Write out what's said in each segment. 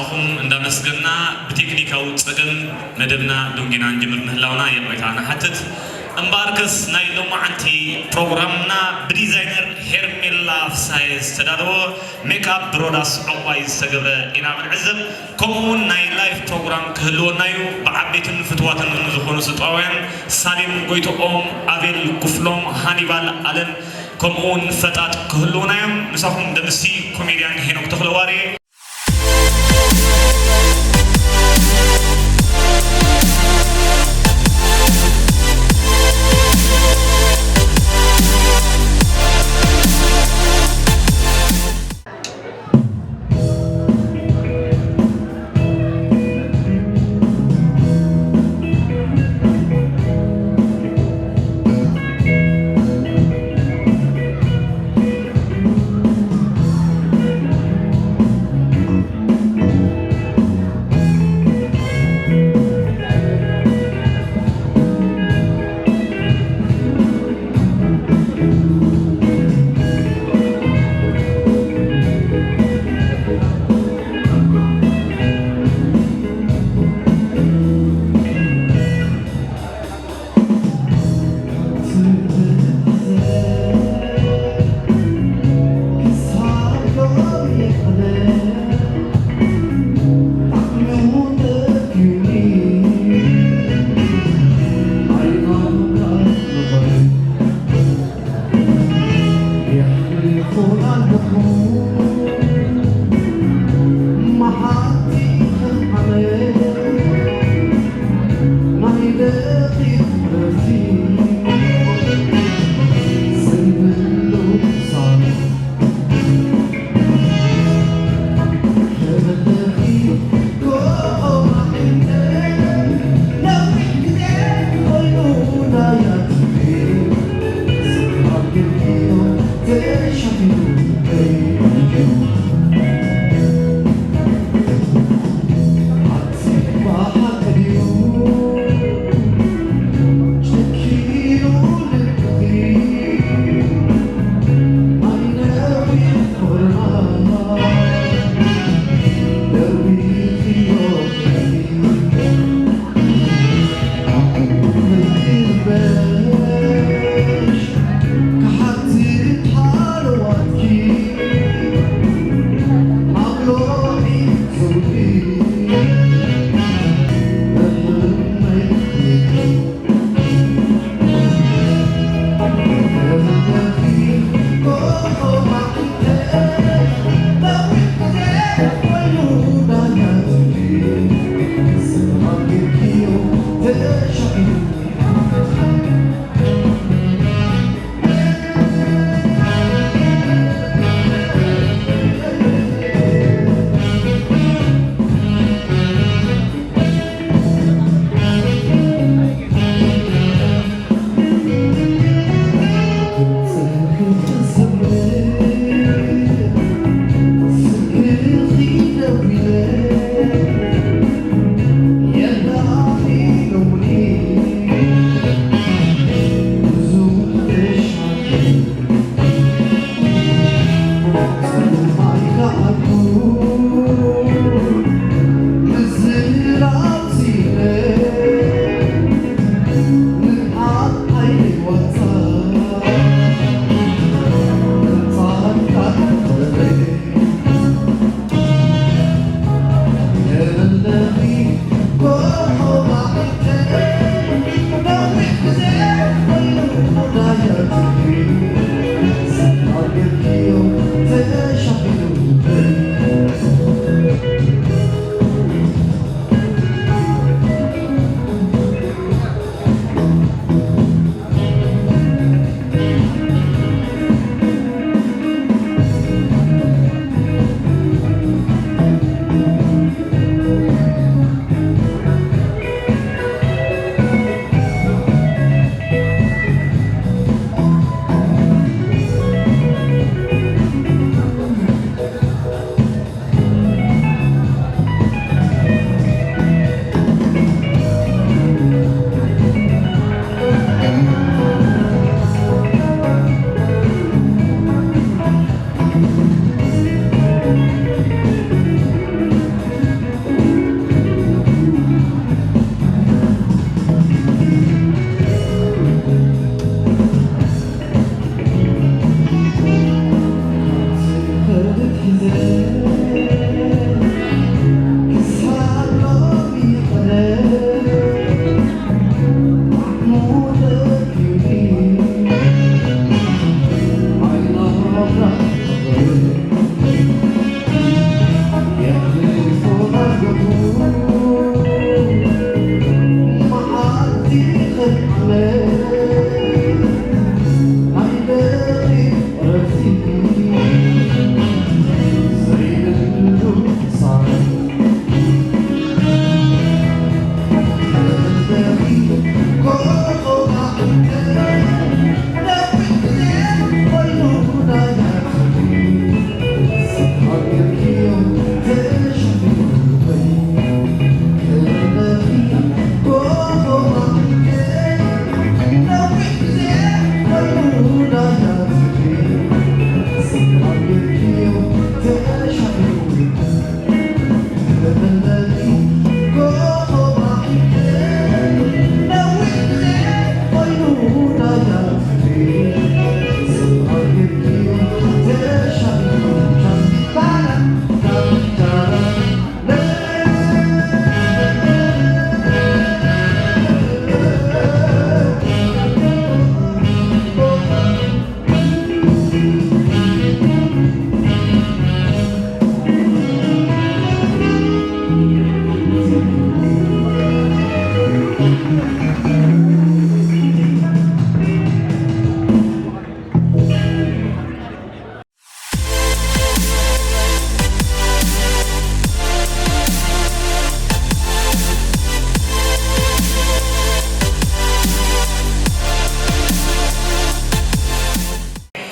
ኣኹም እንዳመስገና ብቴክኒካዊ ጸገም መደብና ዶንጊና እንጅምር ምህላውና ይቕሬታ ንሓትት። እምበኣርከስ ናይ ሎማዓንቲ ፕሮግራምና ብዲዛይነር ሄርሜላ ፍስሃየ ዝተዳለወ ሜክኣፕ ብሮዳስ ዕቑባይ ዝተገብረ ኢና ክንዕዘብ። ከምኡ እውን ናይ ላይፍ ፕሮግራም ክህልወና እዩ። ብዓበይትን ፍትዋትን ዝኾኑ ስድራውያን ሳሌም ጎይትኦም፣ ኣቤል ኩፍሎም፣ ሃኒባል ኣለም ከምኡ እውን ፈጣጥ ክህልውና እዮም። ምሳኹም ደምሲ ኮሜድያን ሄኖክ ተኽለዋርየ።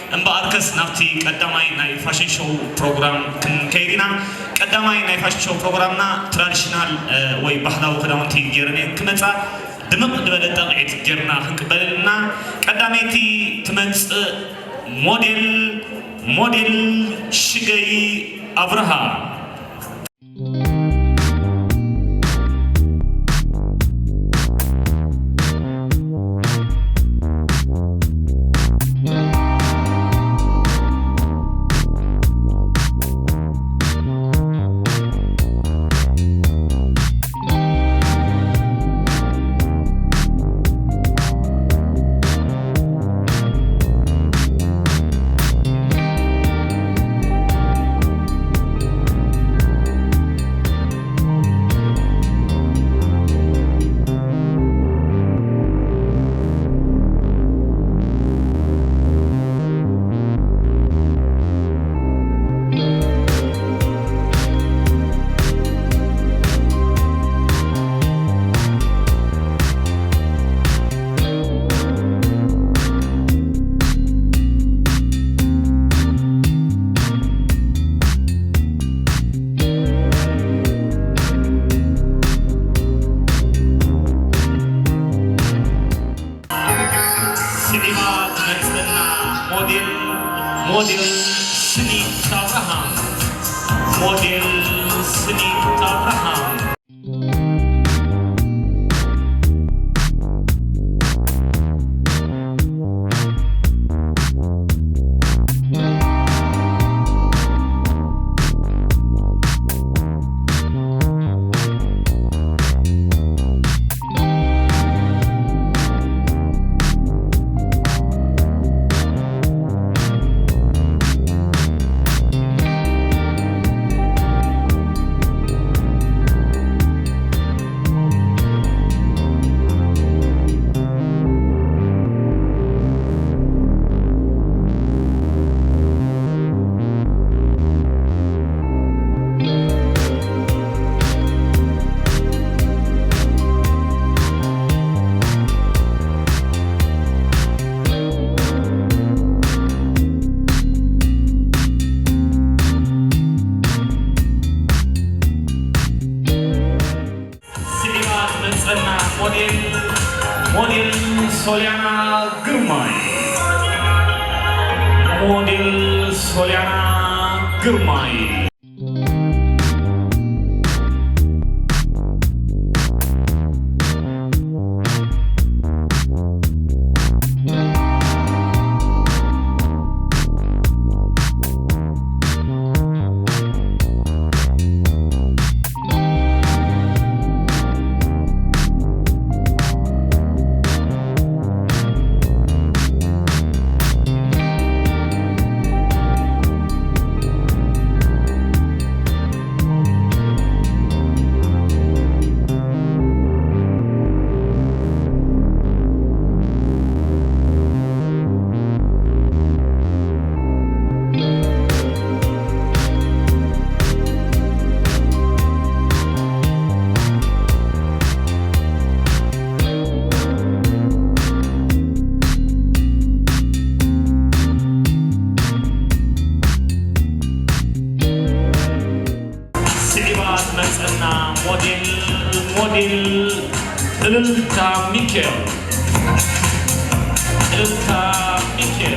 እምበኣርከስ ናብቲ ቀዳማይ ናይ ፋሽን ሾው ፕሮግራም ክንከይድ ኢና። ቀዳማይ ናይ ፋሽን ሾው ፕሮግራምና ትራዲሽናል፣ እ፣ ወይ ባህላዊ ክዳውንቲ ገይረን እየን ክመጻ። ድምቕ ዝበለ ጣቕዒት ጌርና ክንቅበለን ኢና። ቀዳመይቲ ትመጽእ ሞዴል፣ ሞዴል ሽገይ ኣብርሃ። ስዒባ ትመጽእና ሞዴል፣ ሞዴል ስኒት ኣብርሃም፣ ሞዴል ስኒት ኣብርሃም። ስዒባ ትመጸና ሞዴል፣ ሞዴል ሶልያና ግርማይ፣ ሞዴል ሶልያና ግርማይ። ስዒባ ትመጸና ሞዴል፣ ሞዴል እልልታ ሚካኤል፣ እልልታ ሚካኤል።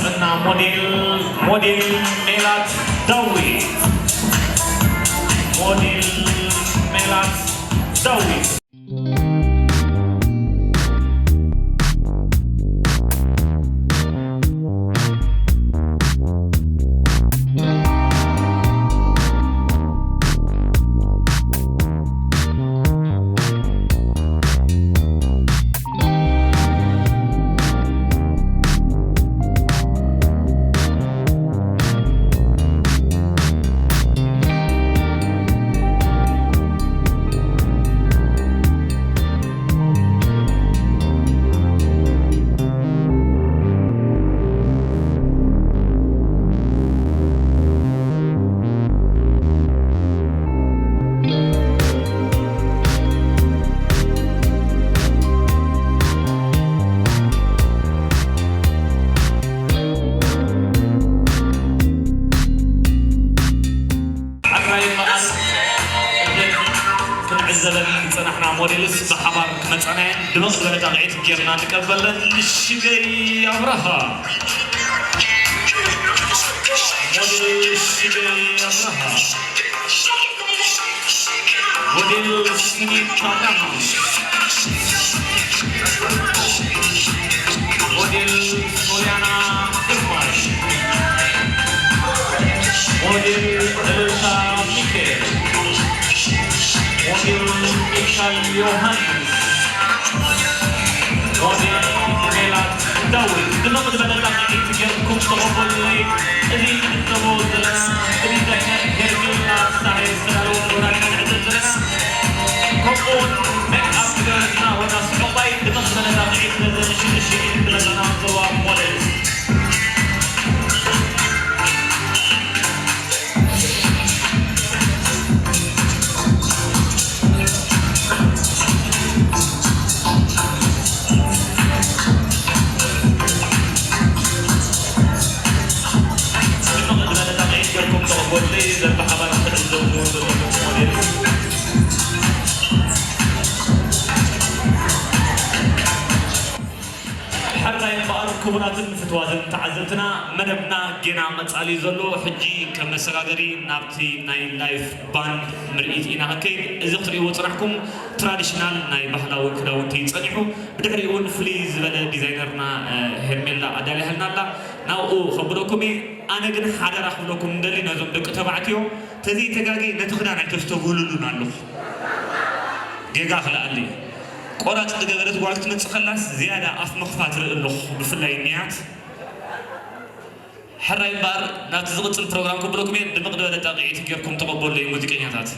እና ሞዴል ሞዴል ሜላት ዳዊት ሞዴል ሜላት ዳዊት። ዓባይ በዓል ክንዕዘበን ዝጸናሕና ሞዴልስ ብሓባር ክመጻና እየን። ድምቕ ዝበለ ጣቕዒት ጌርና ንቀበለን። ሽገይ ኣብርሃ። ሞዴል ሽገይ ኣብርሃ። ሞዴል ስኒት ኣብርሃ። ሞዴል ሶሊያና ግርማይ። ሞዴል እልልታ ሚካኤል። ሞዴል ሚካኤል ዮሃንስ። ሞዴል ሜላት ዳዊት። ድምቕ ዝበለ ጣቕዒት ጌርኩም ተቐበሉለይ። እዚ ንዕዘቦ ዘለና ዲዛይነር ሄርሜላ ሳሬ ዝተዳለወ ክዳን ኢና ንዕዘብ ዘለና። ከምኡውን ሜክኣፕ ዝገበረትና ወዳ ስሑቓይ ድምቕ ዝበለ ጣቕዒት ነዘን ሽዱሽተ ኢድ ዝመጸና ዘለዋ ሞዴል። ሕራይ እምበኣር ክቡራትን ፍትዋትን ተዓዘብትና፣ መደብና ጌና ቀጻሊ እዩ ዘሎ። ሕጂ ከም መሰጋገሪ ናብቲ ናይ ላይፍ ባንድ ምርኢት ኢና ክንከይድ። እዚ ክትርእይዎ ጽናሕኩም ትራዲሽናል ናይ ባህላዊ ክዳውንቲ እዩ ጸኒሑ። ብድሕሪኡ እውን ፍልይ ዝበለ ዲዛይነርና፣ እ፣ ሄርሜላ ኣዳልያልና ኣላ። ናብኡ ከብለኩም እየ። ኣነ ግን ሓደራ ክብለኩም እንደሊ ነዞም ደቂ ተባዕትዮ፣ ተዘይተጋግየ ነቲ ክዳን ኣይተስተብህሉሉን ኣለኹ። ጌጋ ክልኣለይ። ቆራጽ ዝገበረት ጓል ክትመጽእ ከላስ ዝያዳ ኣፍ ምኽፋት ርኢ ኣለኹ፣ ብፍላይ እኒኣት። ሕራይ እምበኣር፣ ናብቲ ዝቕጽል ፕሮግራም ክብለኩም እየ፣ ድምቕ ዝበለ ጣቕዒት ጌርኩም ተቐበሉለይ ሙዚቀኛታት።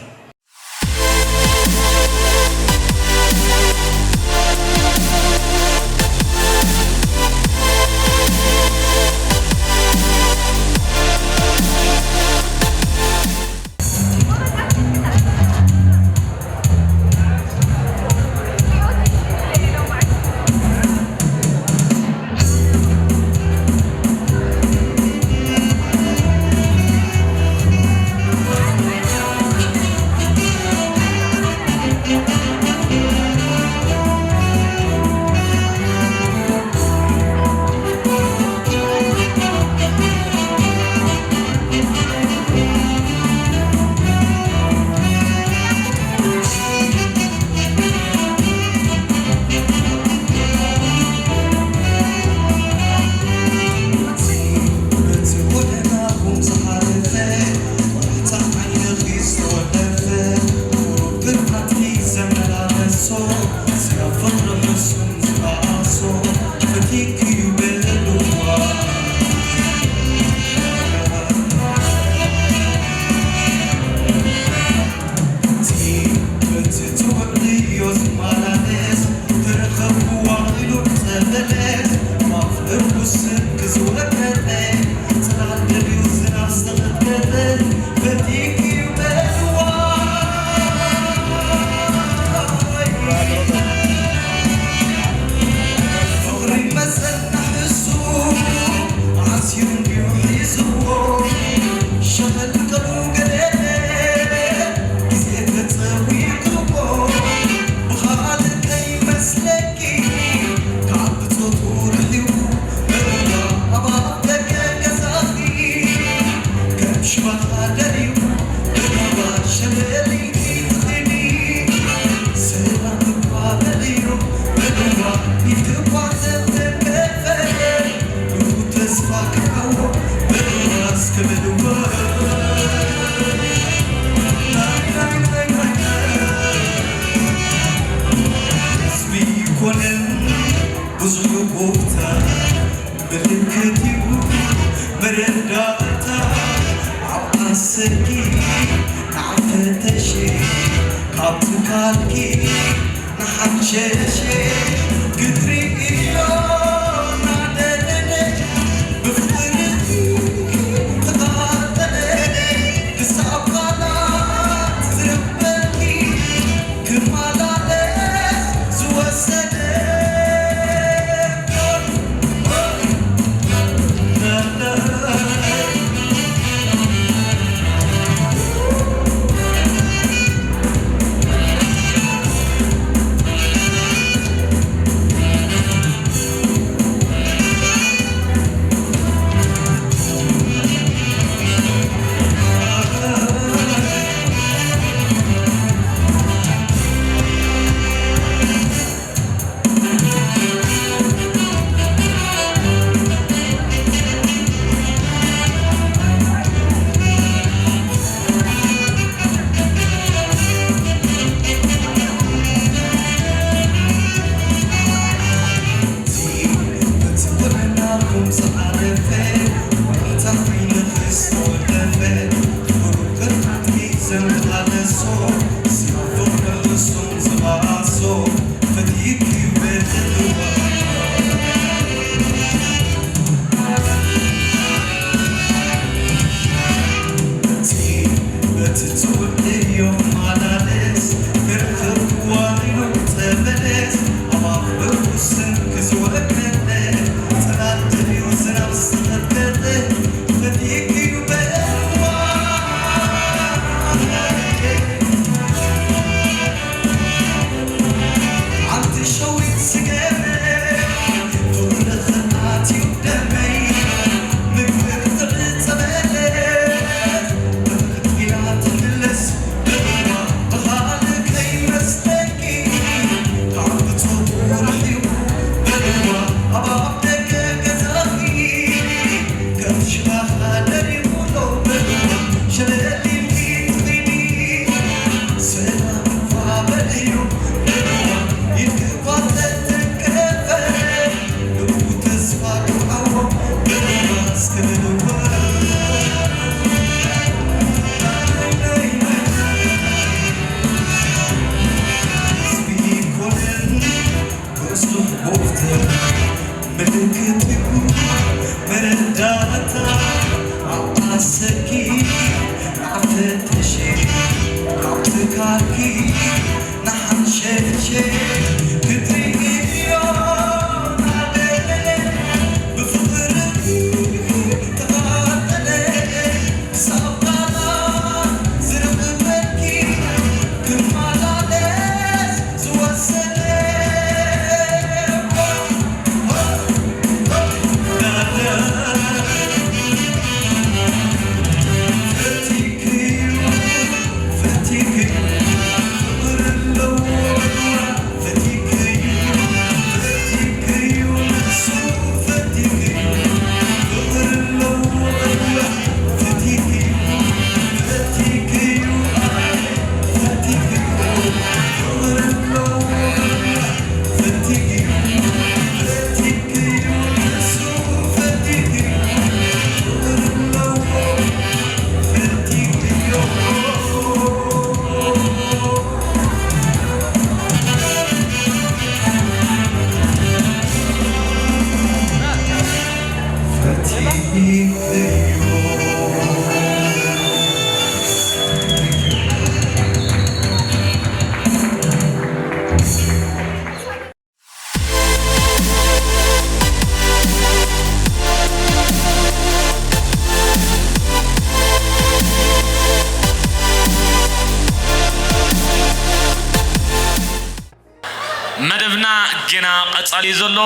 መደብና ጌና ቀጻሊ እዩ ዘሎ።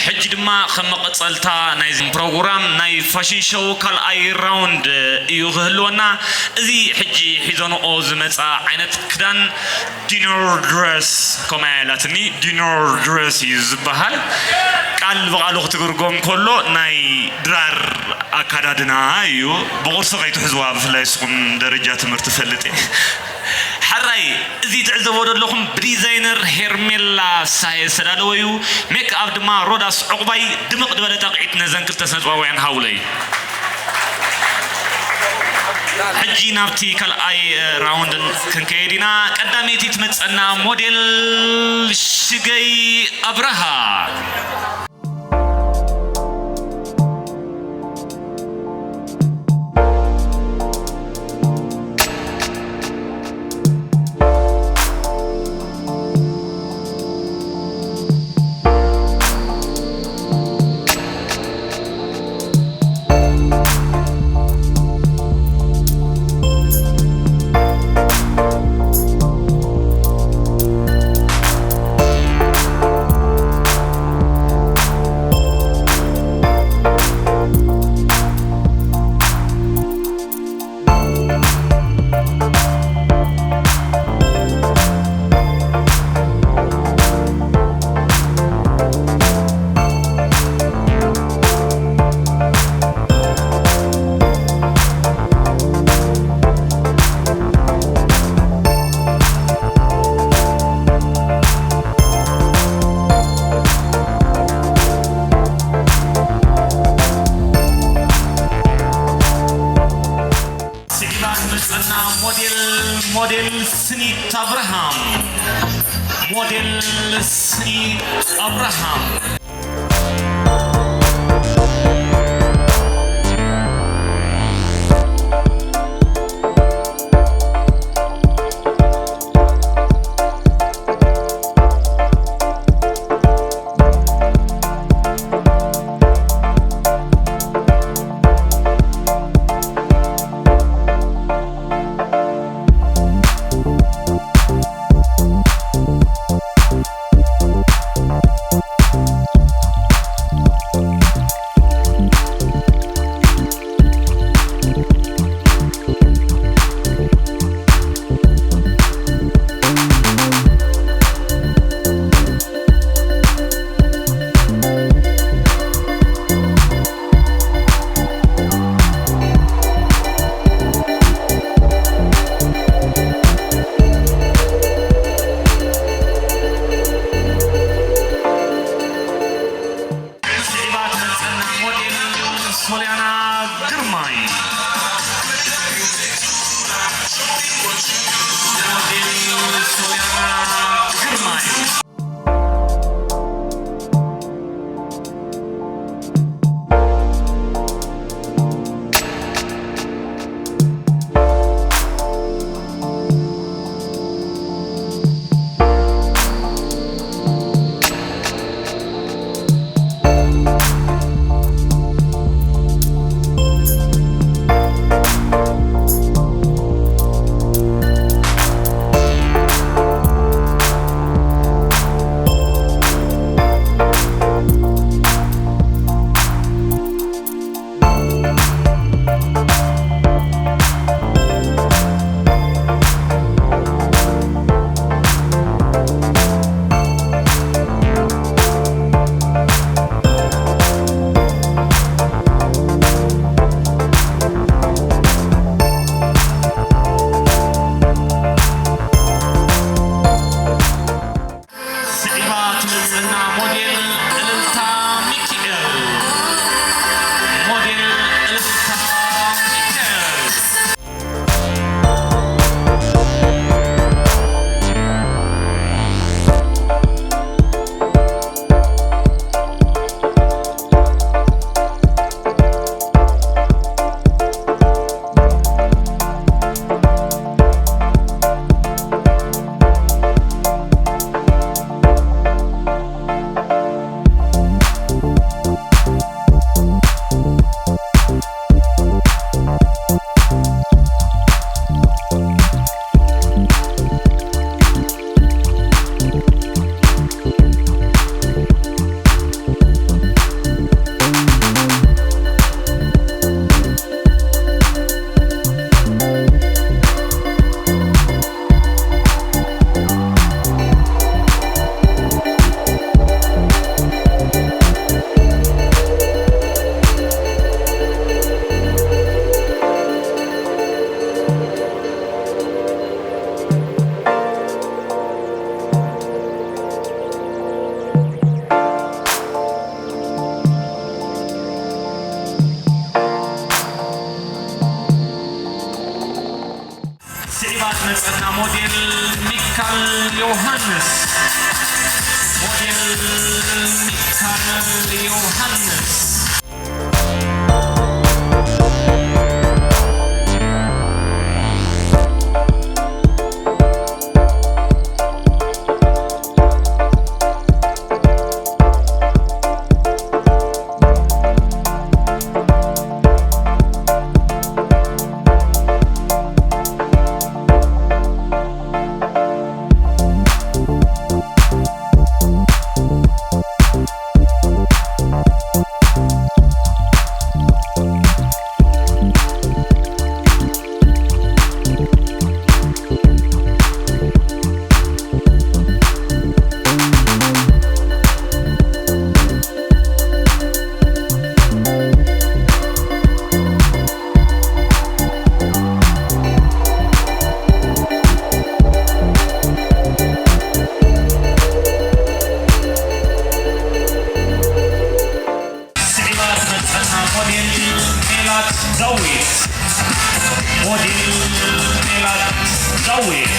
ሕጂ ድማ ከም መቐጸልታ ናይዚ ፕሮግራም ናይ ፋሽን ሾው ካልኣይ ራውንድ እዩ ክህልወና። እዚ ሕጂ ሒዘንኦ ዝመጻ ዓይነት ክዳን ዲነር ድረስ ከምኣ ኢላትኒ፣ ዲነር ድረስ እዩ ዝበሃል። ቃል ብቓሉ ክትግርጎም ከሎ ናይ ድራር ኣካዳድና እዩ። ብቑርሲ ከይትሕዝዋ፣ ብፍላይ ንስኹም ደረጃ ትምህርቲ ፈልጥ እየ። ሕራይ፣ እዚ ትዕዘቦ ዘለኹም ብዲዛይነር ሄርሜላ ሳየ ዝተዳለወ እዩ። ሜክ ኣፕ ድማ ሮዳስ ዕቑባይ። ድምቕ ዝበለ ጣቕዒት ነዘን ክልተ ስነጥበባውያን ሃውለይ። ሕጂ ናብቲ ካልኣይ ራውንድ ክንከይድ ኢና። ቀዳመይቲ ትመጸና ሞዴል ሽገይ ኣብርሃ። ስዒባ ትመጸና ሞዴል፣ ሞዴል ስኒት ኣብርሃም። ሞዴል ስኒት ኣብርሃም። ስዒባ ትመጸና ሞዴል ሶልያና ግርማይ። ሞዴል ሶልያና ግርማይ። መጸና ሞዴል ሚካል ዮሃንስ። ሞዴል ሚካል ዮሃንስ። ስዒባ ትመጸና ሞዴል ሜላት ዳዊት። ሞዴል ሜላት ዳዊት።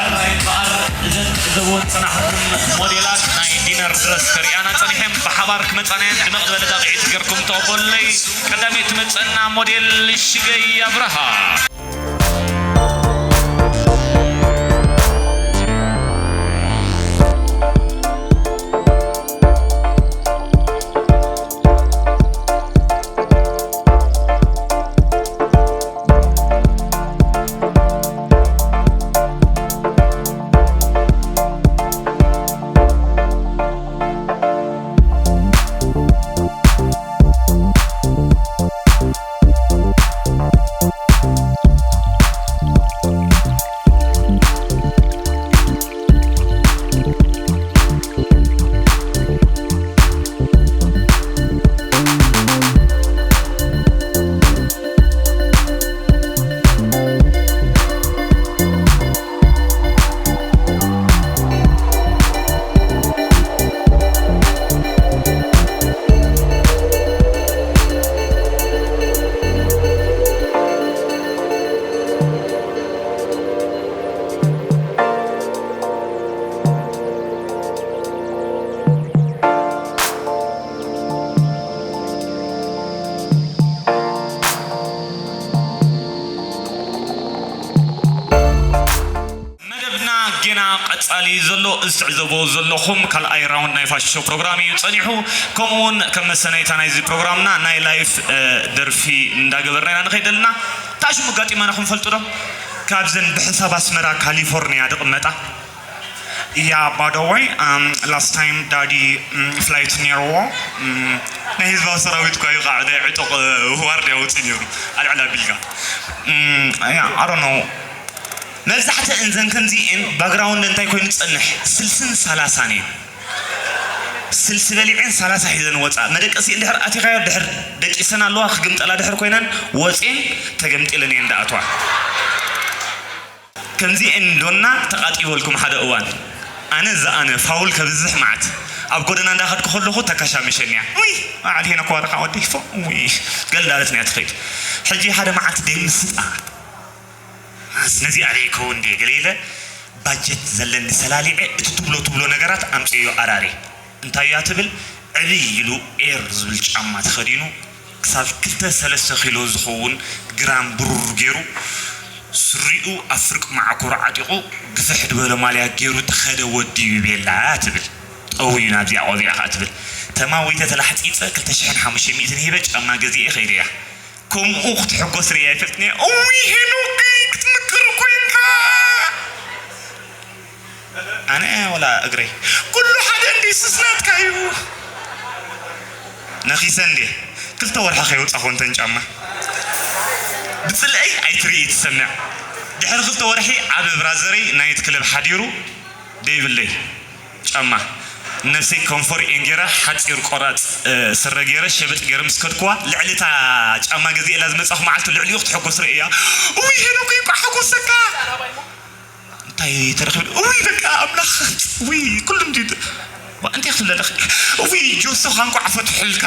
ኣራይ እምበኣር፣ እዘን ትዕዘብወን ጸናሕኩም ሞዴላት ናይ ዲነር ድረስ ከርእያና ጸኒሐን፣ ብሓባር ክመጻና እየን። ድመቕ ዝበለ ጣቕዒት ገርኩም ተቐበሉለይ። ቀዳመይቲ ትመጸና ሞዴል ሽገይ ኣብርሃ። መደብና ጌና ቀጻሊ እዩ ዘሎ። እዚ ትዕዘብዎ ዘለኹም ካልኣይ ራውንድ ናይ ፋሽን ሾው ፕሮግራም እዩ ጸኒሑ። ከምኡ እውን ከም መሰነይታ ናይዚ ፕሮግራምና ናይ ላይፍ፣ እ፣ ደርፊ እንዳገበርና ኢና ንኸይድ ዘለና። እንታይ ሽሙ ኣጋጢማና ኹም ፈልጡ ዶ? ካብዘን ብሕሳብ ኣስመራ ካሊፎርኒያ ዝቕመጣ። Yeah, by the way, um, last time Daddy, um, flight ነይርዎ፣ um, ናይ ህዝባዊ ሰራዊት እኳ እዩ፣ ከዓ ናይ ዕጡቕ፣ እ፣ ዋርድያ ወፂኡ ነይሩ። ኣልዕል ኣቢልካ። Um, yeah, I don't know። መብዛሕትአን ዘን ከምዚኤን ባክግራውንድ እንታይ ኮይኑ ዝጸንሕ? ስልስን ሰላሳን እየን። ስልሲ በሊዐን ሰላሳ ሒዘን ወፃ። መደቀሲ እንድሕር ኣቲኻዮ፣ ድሕር ደቂሰን ኣለዋ፣ ክግምጠላ ድሕር ኮይነን ወፅኤን ተገምጢለን እየን ደኣትዋ። ከምዚኤን ዶና ተቓጢበልኩም ሓደ እዋን። ኣነ እዛ ኣነ ፋውል ከብዝሕ መዓት። ኣብ ጎደና እንዳኸድኩ ከለኹ ተከሻሚሸንያ። ውይ፣ በዓል ሄኖክ ዋርካ ወደይ ፎ፣ ውይ፣ ገል እንዳበለትንያ ትኸይድ። ሕጂ ሓደ መዓት ደይምስጣ። ኣስ ነዚኣ ደይከውን ድየ ገለ ኢለ ባጀት ዘለኒ ሰላሊዐ እቲ ትብሎ ትብሎ ነገራት ኣምፅዮ ኣራሪ። እንታይ እያ ትብል? ዕብይ ኢሉ ኤር ዝብል ጫማ ተኸዲኑ ክሳብ ክልተ ሰለስተ ኪሎ ዝኸውን ግራም ብሩር ገይሩ ስሪኡ ኣብ ፍርቂ መዓኮሩ ዓጢቑ ግፍሕ ዝበለ ማልያ ገይሩ ተኸደ ወዲ እዩ ቤላ ትብል። ጠውዩ ናብዚኣ ቆቢዓ ከኣ ትብል። ተማዊተ ተላሕፂፀ ክልተ ሽሕን ሓሙሽተ ሚእትን ሂበ ጫማ ገዚኤ ከይደ እያ። ከምኡ ክትሕጎስ ርእየ ኣይፈልጥን እየ። እውይ ሄኖክ ክትምክር ኮይንካ። ኣነ ወላ እግረይ ኩሉ ሓደ እንዲ ስስናትካ እዩ። ነኺሰ እንዴ ክልተ ወርሒ ከይወፃኹ እንተን ጫማ ብፅልአይ ኣይትርኢ ትሰምዕ። ድሕሪ ክልተ ወርሒ ዓብ ብራዘረይ ናይት ክለብ ሓዲሩ ደይብለይ ጫማ ነብሰይ ኮንፎር እየን ገይረ ሓፂር ቆራፅ ስረ ገይረ ሸበጥ ገይረ ምስ ከድኩዋ ልዕሊ እታ ጫማ ገዚኤላ ዝመፃኹ መዓልቲ ልዕሊኡ ክትሕጎስ ርእያ። ውይ ሄኖክ እንኳዕ ሓጎሰካ። እንታይ ተረኺቡ? ውይ በቃ ኣምላኽ ውይ ኩሉ እንዲ እንታይ ክትብለለኽ? ውይ ጆሶኻ እንኳዕ ፈትሑልካ።